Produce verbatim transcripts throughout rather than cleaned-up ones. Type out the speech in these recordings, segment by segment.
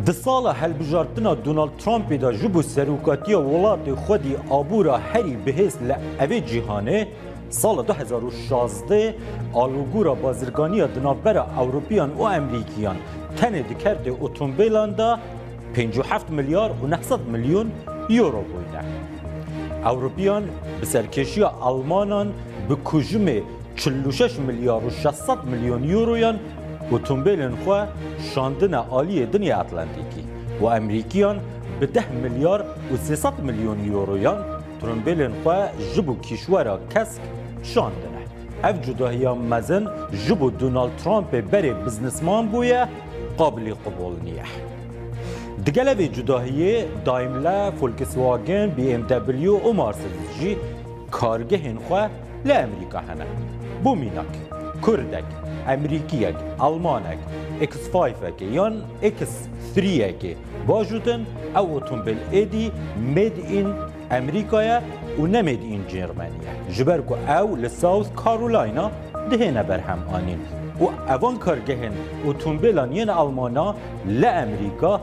Di sala hilbijartina Donald Trumpê de ji bo serokatiya welatê xwedî abûra herî bihêz li evê cîhanê, sala du hezar û şazdeh alûgora bazirganiya di navbera Ewropiyan û Emerîkiyan tenê di kertê otomobîlan de pêncî û heft milyar û neh sed milyon euro bûyne. Ewropiyan bi serkêşiya Almanan bi kujimê çil û şeş milyar û şeş sed milyon euroyan otomobîlên xwe şandine aliyê dinya Atlantîkî û Emerîkiyan bi deh milyar û sê sed milyon euroyan otomobîlên xwe ji bo kîşwera kesk şandine. Ev cudahiya mezin ji bo Donald Trumpê berê biznesman bûye, qabilî qubûl niye. Digel evê cudahiyê Daimler, Volkswagen, B M W û Mercedes jî kargehên xwe li Emerîka hene. Bo mînak, Kurdek, Emerîkiyek, Almanek, X five-ekê yan X three-ekê bajûtin, ew otomobîl êdî made in Emerîka ye û ne made in Germany ye. Ji ber ku ew li South Carolina dihêne berhem anîn. Û evan kargehên otomobîlan yên Almana li Emerîka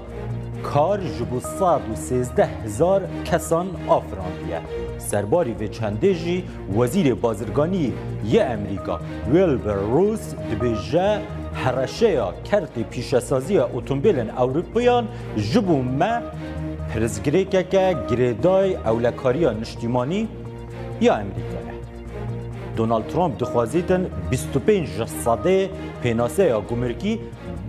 kar ji bo sed û sêzdeh hezar kesan afirandiye. Serbarî vê çendê jî Wezîrê Bazirganî yê Emerîka Wilbur Ross dibêje, hereşeya kertê pîşesaziya otomobîlên Ewropiyan ji bo me pirsgirêkeke girêdayî ewlekariya niştîmanî ya Emerîka ye. Donald Trump dixwazîtin bîst û pênc ji sedê pênaseya gumrikî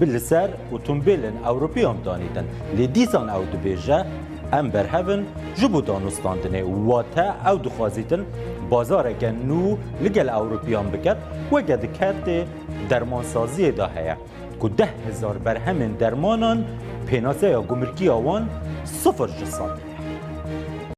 bi li ser otomobîlên Ewropiyan danîtin. Lê dîsan ew dibêje, em berhev in ji bo danûstandinê, wate ew dixwazîtin bazareke nû li gel Ewropiyan biket, weke di kertê dermansaziyê de heye, ku deh hezar berhemên dermanan pênaseya gumrikiya wan sifir ji sedê ye.